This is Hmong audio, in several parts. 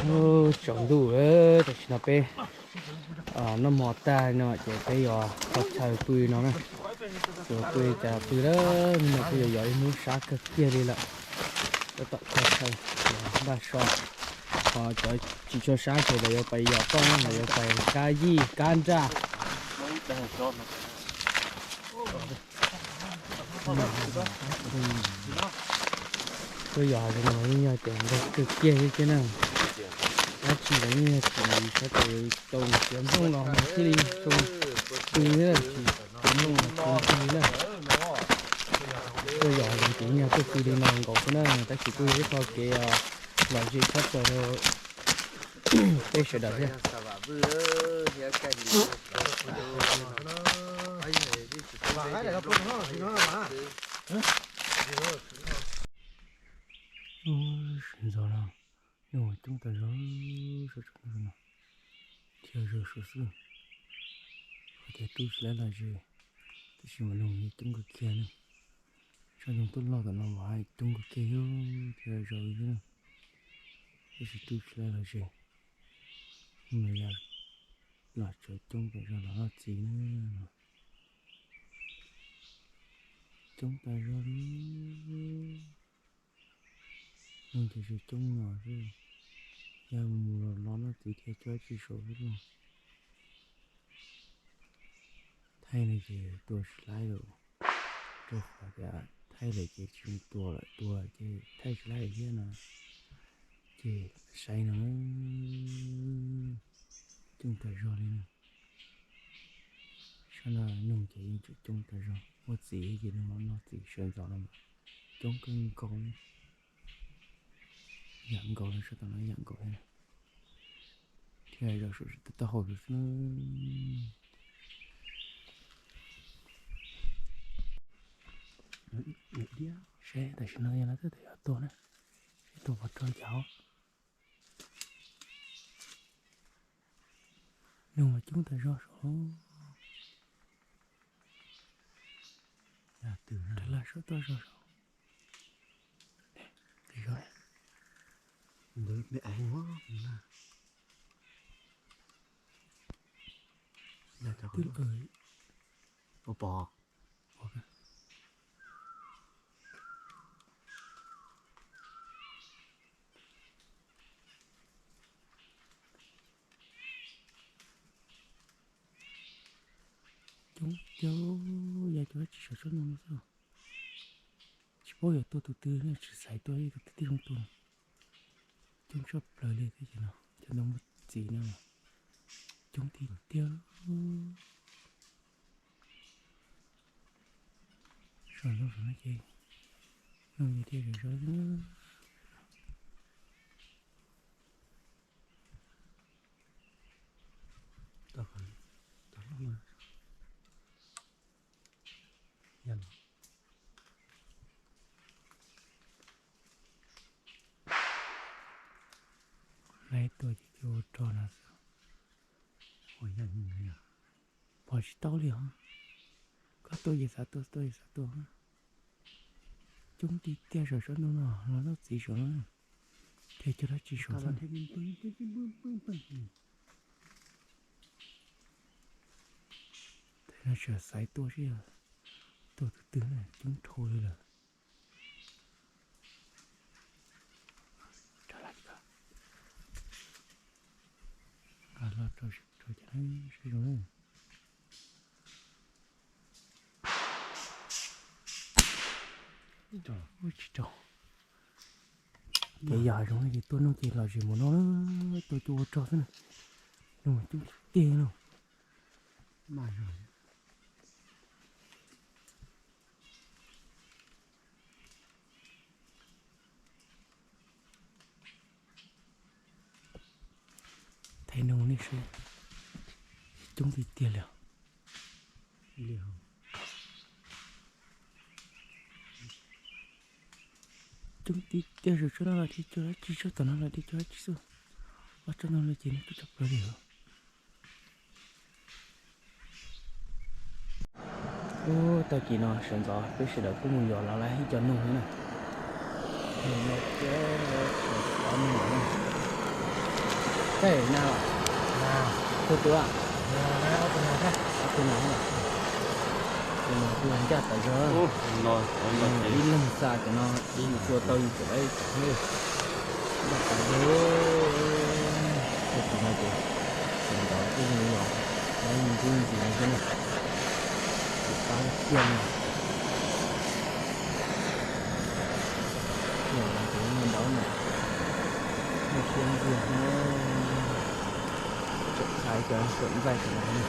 Ub, tsaus ntuj lawm, tam sim no peb noj hmo tag no ces peb yuav qhov chaw pw no na. Yuav pw cas pw lawm, hnub no peb yuav yos ib hnub sab kawg kiag li lawm. Tab tom qhov chaw npaj so, ho cov tsis tshua sab ces lawv yuav pais yos toj, lawv yuav pais kab yij kab nraj. Tuaj yos zoo no yeej yog tias nqaij kawg kiag thiab na. Dab tsi los yeej yog tsis sab tes tau mus txiav nplooj los thiaj li zoo pw thiab, tsis txiav nplooj los tsis zoo pw li na. Tuaj yos zoo ces yeej yog tuaj pw li no nkaus xwb na, tab sis kuj yog ib qho kev lom zem tshaj plaws rau peb sawv daws thiab. Sawv ntxov no, nyob coob tas zog, sab tsoom no thiab zaum suav xwb. Qhov tias rub tsis laib los zem, tab sis mas noog coob kawg kiag ne. Sab ntoo tuaj loj tom no mas coob kawg kiag thiab zaum xwb, tab sis rub tsis laib los zem. Mus yos los tsev coob tas zog los noj txiv na. Coob tas zog li. Noog ces tsis coob no xwb, yog mus los los noj txiv thiab cov tsis saum xwb. Thaij no ces tua tsis laib lawm, rau qhov tias thaij lawm ces tsis mus tua lawm, tua ces thaij tsis laib thiab no. Ces saib no, coob tas zog li na. Sab no noog ces yeej tseem coob tas zog, muaj txiv ces nws mam noj txiv, sawv ntxov no mas coob kawg nkaus li. Yam nkaus li, sab tom no yam nkaus thiab, zaum suav taub hau xwb. Seb tam sim no yog lawv twb yuav tuag na, seb tuag puas raug cas. Noog mas coob tas zog saud. Rov laj sab toj zog saud. Ntawd me ais na. Twb ua pom. Coob coob, yog cov dab tsi saum tsob ntoo no xwb. Tsis paub yog tuaj tus twg ne, tsis xaiv tuaj ib tug twg tib zoo tuaj. Coob tshaj plaws li thiab ces no, cov ntoo muaj txiv no coob tiag tiag. Saum ntoo saum no ces noog ces thiaj zom zaws. Laib tua ces tua ua rog no xwb. Pom tsis tau li os. Koj tua ces xav tua, tua ces xav tua. Coob tiag tiag, saum tsob ntoo no los noj txiv saud no. Thiab cov dab tsi saud xwb. Tab sis xaiv tuaj seb yog tuaj tus twg na, coob dhau li lawm. Nqa los rau seb zoo. Ub, tsis rau. Ces yog zoo ces tuaj noog ces los zem mus no, tuaj cua ua rog xwb na. Noog coob tiag tiag no. Thaij noog nej saib, coob tiag tiag li. Coob tiag tiag, saum tsob no los thiaj cua dab tsi, tsob tom no los thiaj cua dab tsi xwb. Ob tsob no los ces nws coob tshaj plaws li os. Ub, tag kis no sawv ntxov peb sawv daws kuj mus yos los laib ib co noog thiab na. Noog no thiab, ob noog no. Tej na, tus tus, ob tug na, ob tug na, tus no kuj yog ncaj tas zog. Ib leeg xa cov no, ib yim tua tau yim caum lab ib caum thiab. Ncaj tas zog. Tus no ces tseem nrov kuj zoo li los, lawv mus kuj ntsis no xwb na. Tus qab kiag no. Niam no ces muaj nraub no, muaj siab ntiag na, tseem txhais cov xom ntxaij tam no.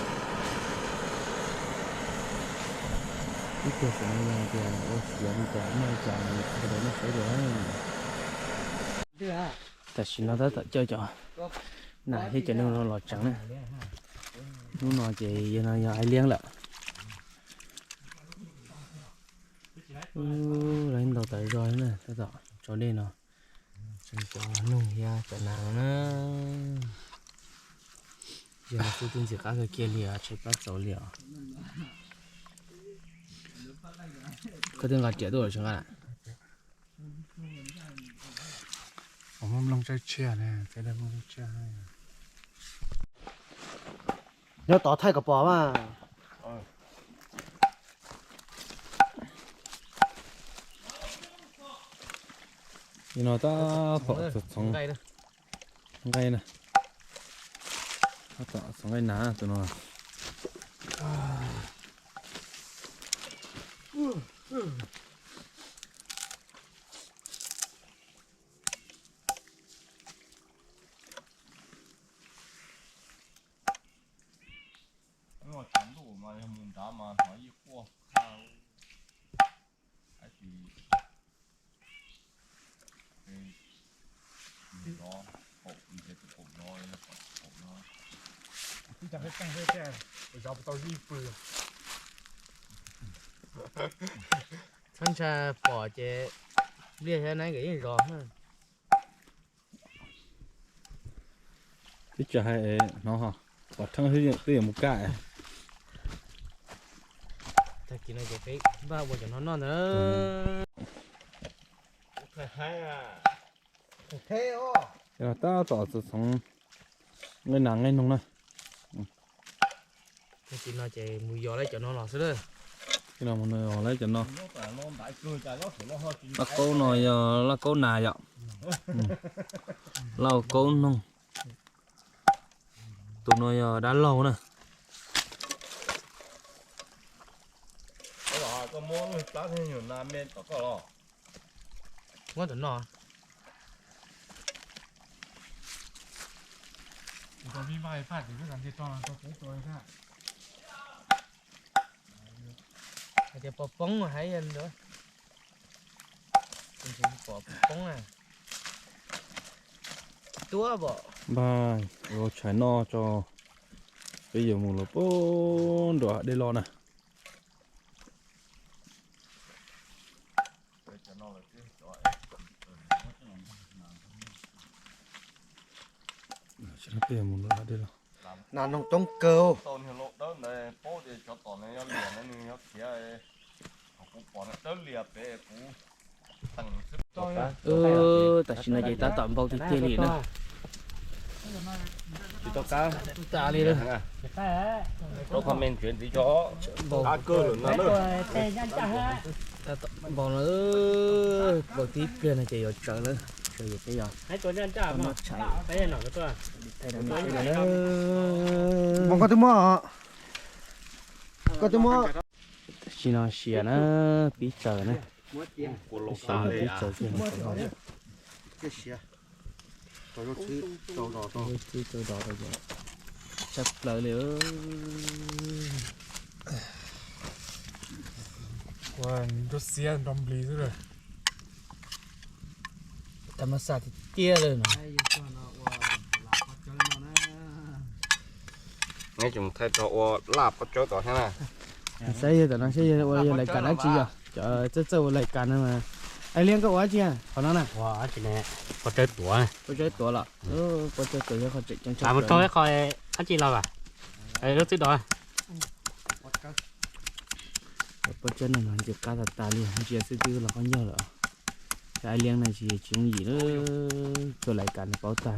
Ib tug xwm no yog tias ua siav li cas noj li cas nws thaij rau nej saib dua. Tam sim no tab tom coj cov nas thiab cov neeg no los tseev na. Hnub no ces yog no yog Aiv Liab lawm. Lawv ntau tas zog na, tab tom tso dej no tseev cov neeg thiab cov nas no na. Yog no xwb twb ntxim qab kawg kiag li os, tshaib plab txaus li os. Koj twb nqa riam tuaj los tsis nqa lawm? Muaj nplooj tsawb tshiab ne, peb muaj nplooj tsawb tshiab. Nyob tod thaij kom pom mas. Nim no tab tom txhoov nqaij na, tab tom txhoov nqaij na tus no. Tshav ntuj mas yog mus nrad mas hnov ib quaj qha. Tab sis txhob ntshai pom ces liaj thiab nab nkawd yeej zov. Twb tsis hais hnov ho, pom rheeb twb yuav mus kaj. Tag kis no ces peb npaj ua cov no noj ntawd. Tab tom txhoov nqaij nas nqaij noog na. Tag kis no ces mus yos lawv cov no los xwb lawm. Tag kis no mus yos lawv cov no. Laj kaub no yog laj kaub nas yom. Laj kaub noog. Tus no yog dab laug na. Muab tus no. Hais tias pos poob mas hais ntawd. Pos poob na. Tuab pom. Npaj ua tshais noj tso, peb yuav mus los puag nram hav dej los na. Nas noog coob kawg. Tam sim no ces tab tom npau tiag tiag li na. Tsis tau qab tas li lawm. Npau, tab tom npau no, npau tib pliag no ces yuav tsawv lawm, tsawv yuav peb yog noj tshais. Koj twb muab, koj twb muab. Tam sim no siav na, pib tsawv na. Tam sim no pib tsawv kiag no. Tshaj plaws li. Ua nruab xiab nrog nplig xwb lawm. Tam mas xav tiag tiag li no. Neb tseem thaij tau ua laj pob tsawb tom thiab na. Saib yog tom no saib yog ua yog lais kas dab tsi yog cov txawj txawj ua lais kas no mas. Ai Liab, koj ua dab tsi qhov no na? Pob tsawb tuav. Pob tsawb tuav los? Pob tsawb tuav yog qhov tseem ceeb tshaj plaws. Qhov dab tsi los? Lub txwb dov. Pob tsawb no mas ntxim qab tas tas li, ntsia xwb twb los qaub ncaug lawm. Ai Liab no tsis tsis yooj yim, txhua lais kas nws paub tag.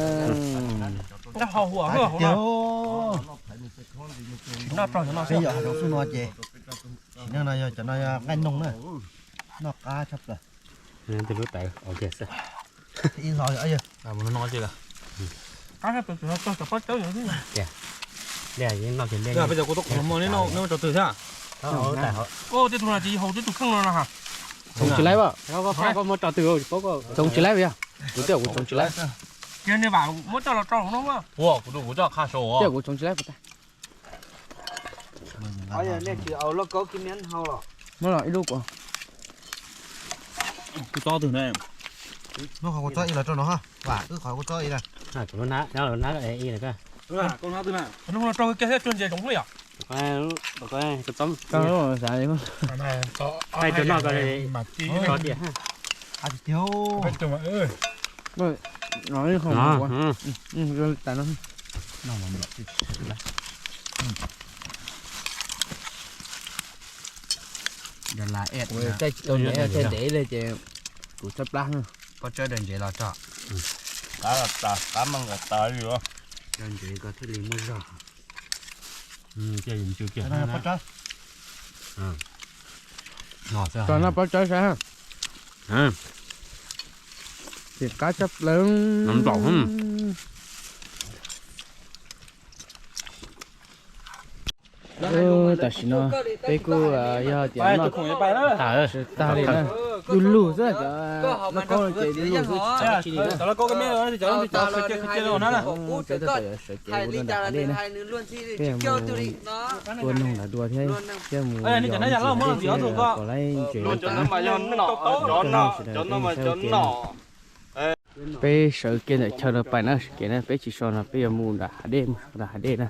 Noj hau hua hauv no. Noj rau no xwb. Yog hav zoov xub no ces sim neej no yog cov no yog nqaij noog na, noj qab tshaj plaws. Ib hlo no. Tej tug no ces haus tej tug kheej no no ha. Txoov tsis laib, koj muab tso twg paub, txoov tsis laib yog. Kuv twb kuv txoov tsis laib. Ces nej vam muab coj los rau hauv no. Kuv txoov tsis laib. Muab los ib lub kuv. Kuv txob twg ne? Muab qhov kuv txob ib los rau no ha. Vam wb qhov kuv txob ib na. Kuv lub hnab, hnab ib na. Rau kiag thiab tsuag ntses zoov li os. Kuv txob, kuv txob. Hais rau noj ko, tso tiag. Tab sis tau ntev, ntev li ces kuv txob plab na. Pob tsawb daws ntsev los tso. Qab los tas, qab meej los tas li os. Daws ntsev ko thiaj li muaj zog. Tso noj pob tsawb saib. Tim qab tshaj plaws. Tam sim no peb kuj yog tias noj tag li na, du lug xwb, cov lauj kaub ces du lug xwb, tsis li na. Cov lauj kaub yuav sawv kev ua dua nram hav dej na, peb mus tua noog ntawd dua thiab, thiab mus yos kom laib ntses. Peb sawv kev ntawm chaw no pais na, sawv kev na, peb tsis so no peb yuav mus nram hav dej, mus nram hav dej na.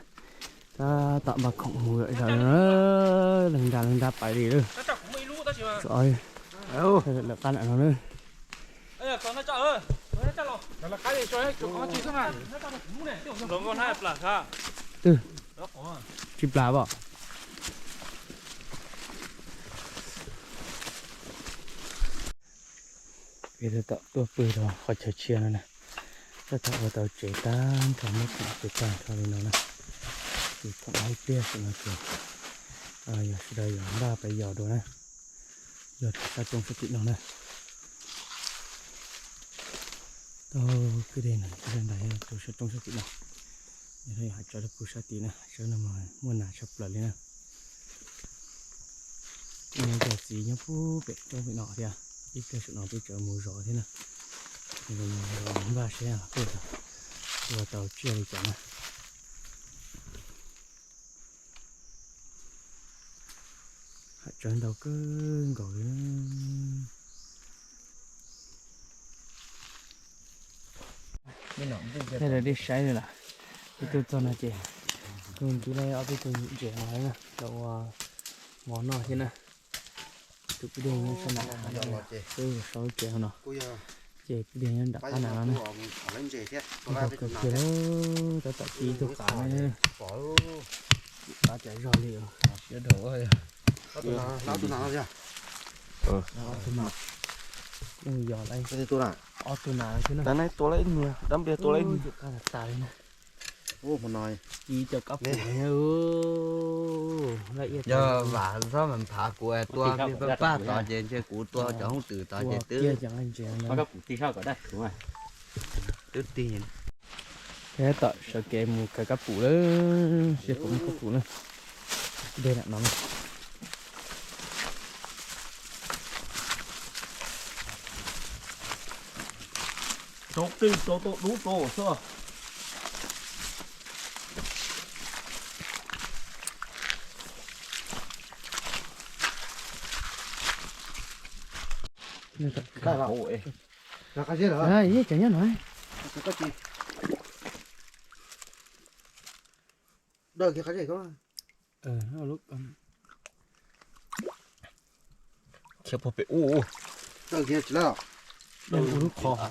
Tab tom npaj khoom mus zom zaws, leej nra leej nra pais li lawm. Lawv qab nram no na. Twb tsis plam pom. Peb tab tom tuaj pw rau qhov chaw tshiab no na, tab tom ua tau tsev tag nrho, muab khoom tsev tag nrho li no na. Ces khoom ib pliag xwb no ces yog sawv daws yuav npaj pais yos dua na, yog rau sab roob sab tim no na. Tau kwj deg no, kwj deg ntais rau sab roob sab tim no. Yog hav tsawb lub pug sab tim na, hav tsawb no mas muaj nas tshaj plaws li na. Kuj muaj cov txiv nyob puag pem roob pem no thiab, ib pliag saum no peb tseem mus zov thiab na. Mus npaj seb peb ua tau tsiaj li cas na. Hav tsawb ntau kawg nkaus li. Tej dej saib li lawm, ib tug txog no ces kuj ntub laib ob peb tug ntses no na, rau ua mov noj thiab na. Tus kwj deg nyob sab nram, peb mus so lub tsev hauv no. Ces nram qab na no na, ntau kawg kiag, tab tom ci ib tug qav na, qav cam zog li. Siab dhau. Ob tug na, ob tug na, ob tug na xwb na. Tab nais tua lawm ib niag, dab npliag tua lawm ib niag. Qab tas tas li na. Ci cov kab pum na. Yog vam txhob mas phav kuv tua paj paj tod ces ntshe kuv tua cov hooj twm tod ces twb, twb tig. Tom sawv kev mus kawg kab pum lawm, seb puas muaj kab pum na. Dej lam no. Rau qij rau tau dub rau xwb. Yeej tseem nyob no. Khiav puag pem ub. Lub qhov,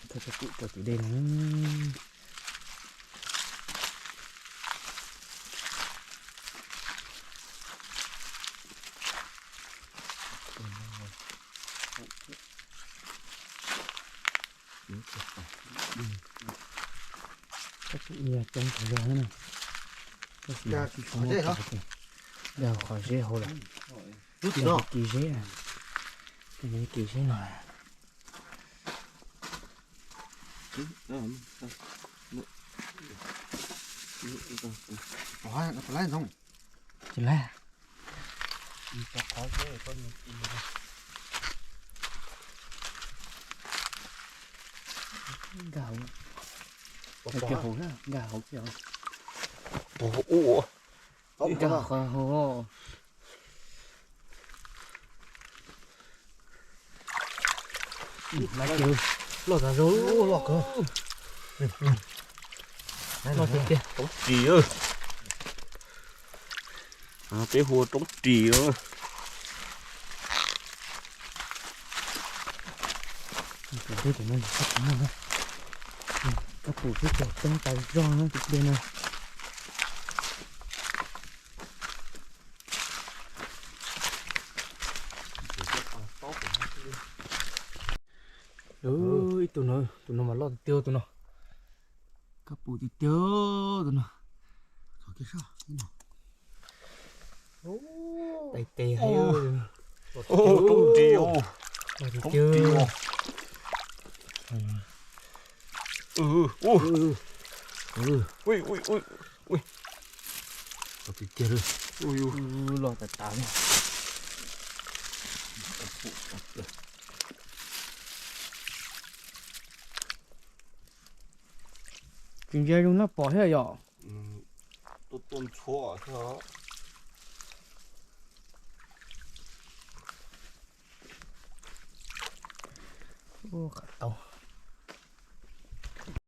thaij tus dej no. Kab pum coob tag zog na. Tab sis dag qhov zeb hauv lawm. Kis zeb, kis zeb no. Tsis laib. Nkag hauv, nkag hauv kiag. Pog ua, nkag qhov hauv. Loj tas zog, loj kawg. Loj tiag tiag. Roob ris, peb hu ua roob ris. Kab pum twb cog coob tas zog na tus dej no. Ib tug no, tus no mas loj tiag tiag tus no. Kab pum tiag tiag tus no. Tais tes heev. Roob ris, roob ris. Loj tas tas li. Tsis ntsia zoo na pom thiab yom. Tuaj tuaj ntxhua thiab.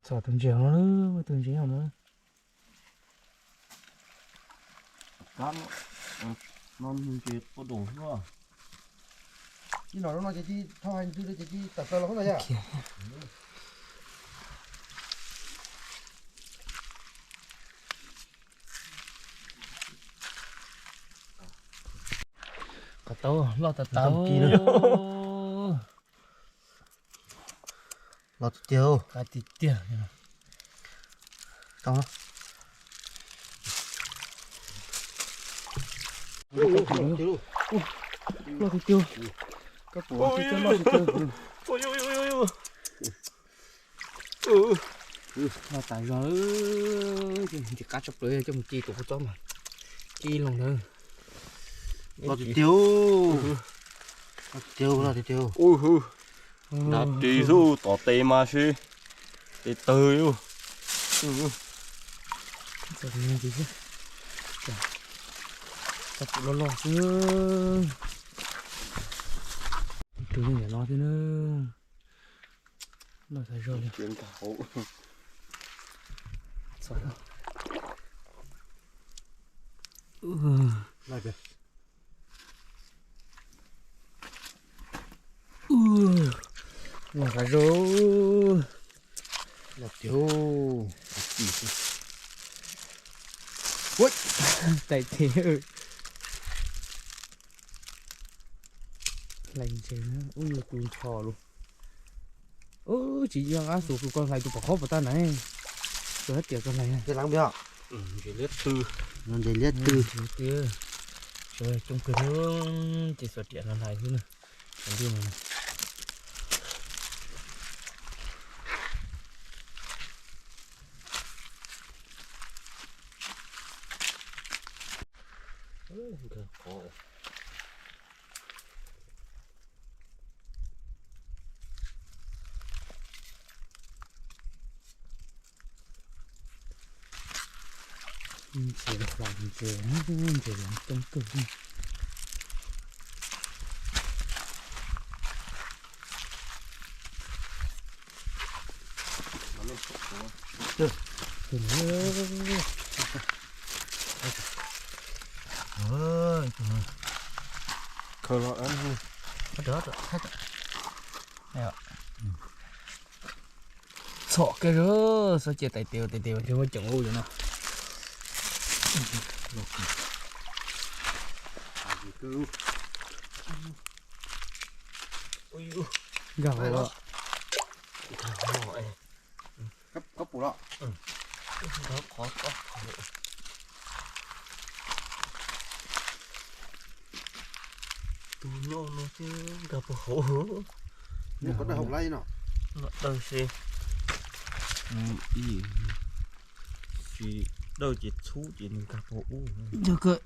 Txhom tus ntses no, muaj tus ntses no. Kab no ntses tua doos xwb. Ib no lub no ces cia li thauj hais ntws ces cia li tawm plaws los xwb ntag yom. Qhov tau loj tas tas. Los tiag tiag. Tau. Los tiag tiag. Kab pum tiag tiag, los tiag tiag. Los tas zog, nti qab tshaj plaws coj mus ci tus qub txob mas ci loo ntawd. Los tiag tiag. Los tiag tiag, los tiag tiag. Nab ris xwb, tom tes mas sib tes tawg li. Kab pum loj loj xwb. Tus ntawm no thiab na. Loj tas zog li. Txhob. Los tas zog. Los tiag. Tais tes hlais ntses na, ub yuav tu nrho lus. Ub, tsis yog qab xus kuv koj hlais tus pom qhob puas tag na. Koj hab tias koj hlais. Ntses liab tw. Ntses liab tw. Coob kawg, ces xuas riam no hlais xwb na. Ntses hlais ntses, ntses coob kawg. Khaws los. Txhom kiag, xob cia tais tes tais tes nrhiav muab ceem ua yus no. Nkag hauv los. Kab pum los. Tus nyob no thiab nkag puag hauv. Nyob qhov dawb hauv lawm no. Dawb xwb. Tsis dawb ces txhub ces nws nkag puag ub. Nws cov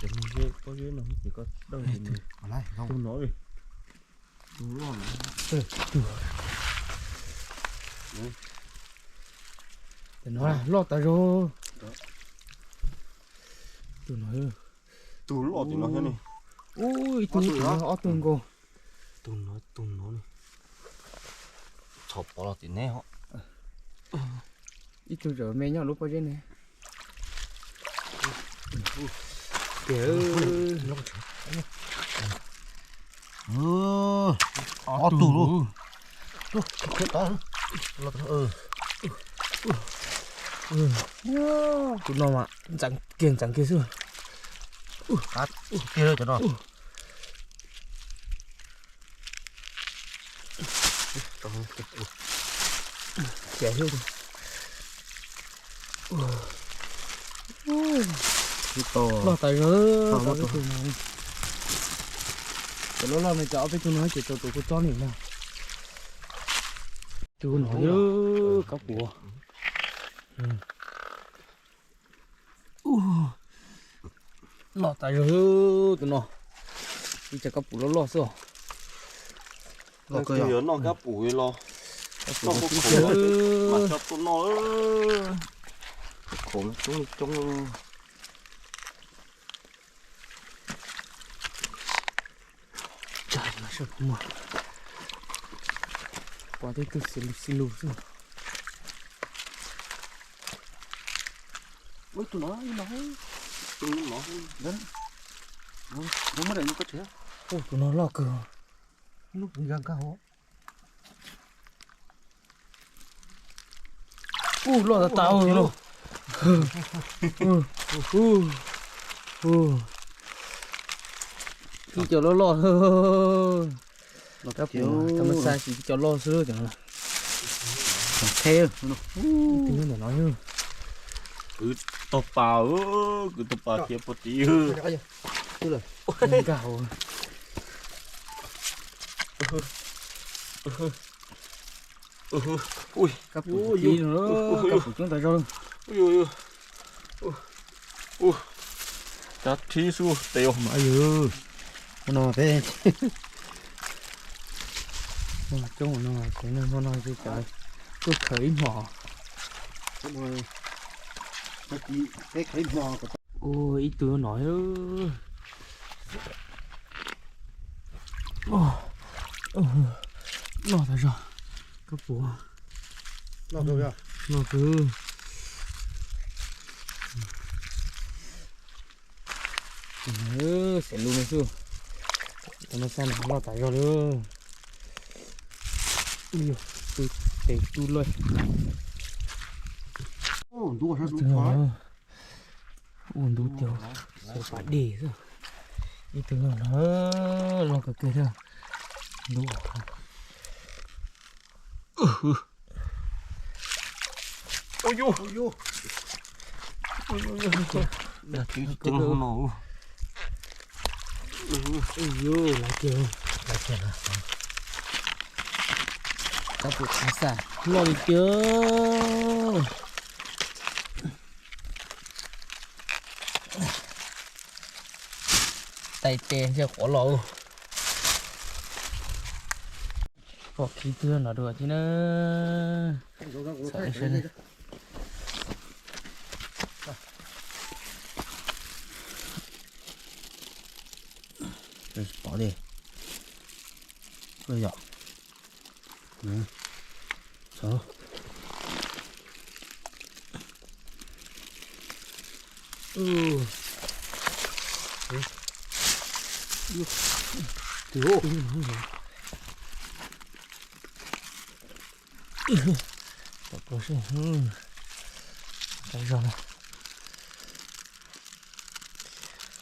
nws zeb pob zeb no ces koj dawb ces nws tus no li. Tus loj no. Tus no loj tas zog. Tus no. Tus loj tim no thiab ne. Ub, ib tug, tus no ob tug nkaus. Tus no, tus no ne. Txhom pov los tim neb os. Ib tug zawm me nyob lub pob zeb ne. Tiag. Ob tug lub. Tus no mas ntxeev kiag ntxeev kiag xwb. Tiag cov no. Loj tas zog. Cov loj loj no ces ob peb tug no ces tau tus kuj tsob nim no. Tus no yog kab pum. Loj tas zog tus no. Ib co kab pum loj loj xwb os. Los kawg, yuav noj kab pum los. Noj pob khoom mas tso tuaj noj. Pob khoom coob li coob. Pom tej tug xi lus xi lus xwb. Tus no, tus no, tus no loj kawg. Lub nkag nkag hauv. Ub, loj tas tas no. Ib co loj loj. Kab pum, thaum mas xav tsis ib co loj xwb cov no. Theb. Tus ntawm no. Kwv tau pas, kwv tau pas tias puag tid. Nkag hauv. Kab pum coob tas zog. Cov thib xub tes os mas yus. Hmo no peb coob no ces hmo no ces cov tuaj khaws ib hmos. Ua ib tug no. Loj tas zog. Kab pum. Loj kawg. Xeem lus no xwb. Loj tas zog li. Ub, tus tes tub lawm. Ua ntub tiag, xyov pas dej xwb. Ib tug no loj kawg kiag thiab. Ntub. Ua yus, ua yus, ua yus, ua yus, ua yus, ua yus, ua yus, lawv tiag, lawv tiag, lawv tiag, lawv tiag, loj li tiag. Tais tes ntshe qhuav los. Pom kiag tus no dua thiab na. Txhawm saib. Pom li. Yom.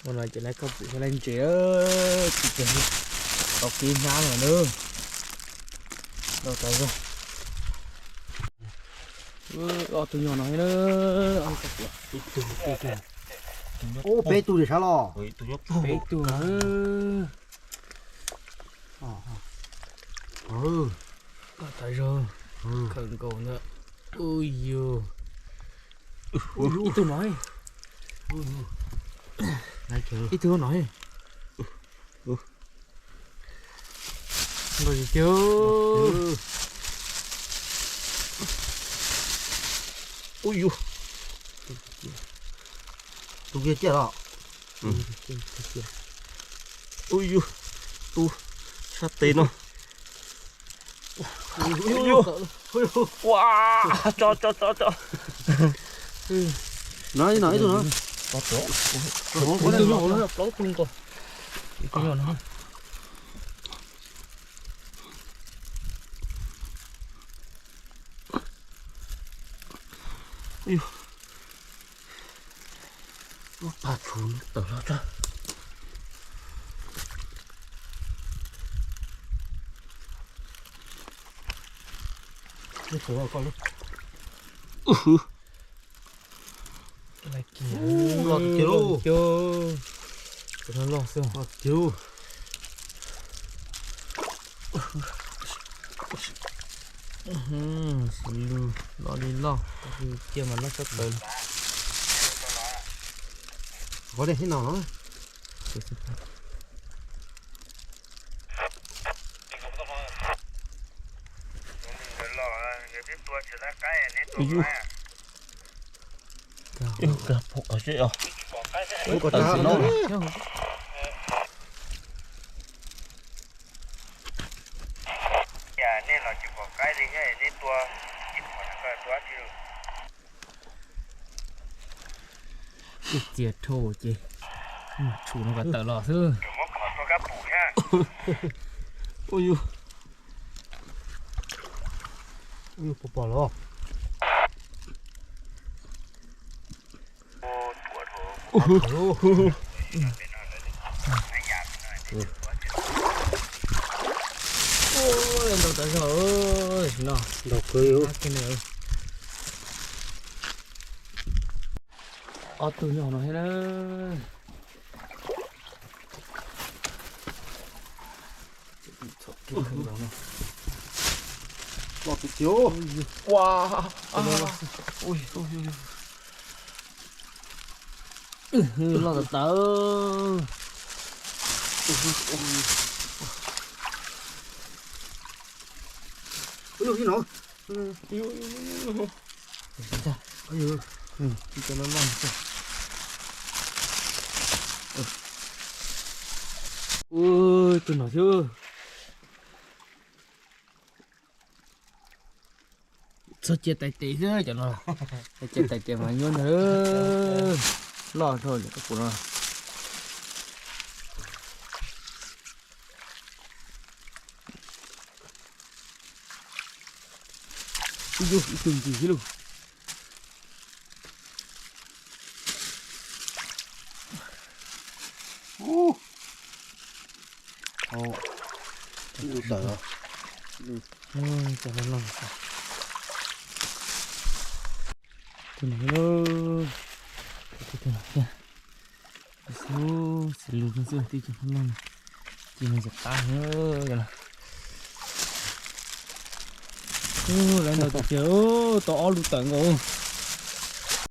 Ua no ces lawv koj pum xyov lawv ntses, tsis ces tau kev hnab lawm na. Ntau tas zog. Ob tug nyuag no thiab na. Ub, peb tug li sab los. Peb tug. Ntau tas zog. Khawm nkaus ntawd. Ub yus. Ib tug no. Ib tug no. Nrog tiag. Ub yus. Tus kiag ciaj los. Ub yus, tus sab tes no. Ua, tso tso tso tso. No, no ib tug no. Ib tug no, plaub tug nkaus. Ib tug no. Lub paj tshus tawm los tso. Loj tiag tiag lauj. Loj xwb. Xws lug loj li loj, cia mas loj tshaj plaws. Qhov dej thiab no. Ib yus, kag pom qhov seb os. Ub, kom tawm tawm no. Nej los tsis pom qaib li thiab, nej tua ib qho no koj tua tsis. Ib txiav dhau ces tshum no kom tawm los xwb. Ua yus, ua yus pom pom los. Ntau tas zog no. Ntau kawg. Ob tug nyuag no thiab na. Los tiag tiag. Ua, loj tas tas. Ua, tus no thiab. Txhob cia tais tes xwb cov no. Cia tais tes mas nyuaj ntag. Loj dhau li koj pum no. Ib tug, ib tug ntsis xwb lauj. Tus no, xws li xwb tib cov no, ces nws txawm qab heev. Lawv ntawd tiag tiag, tau ob lub tawm nkaus.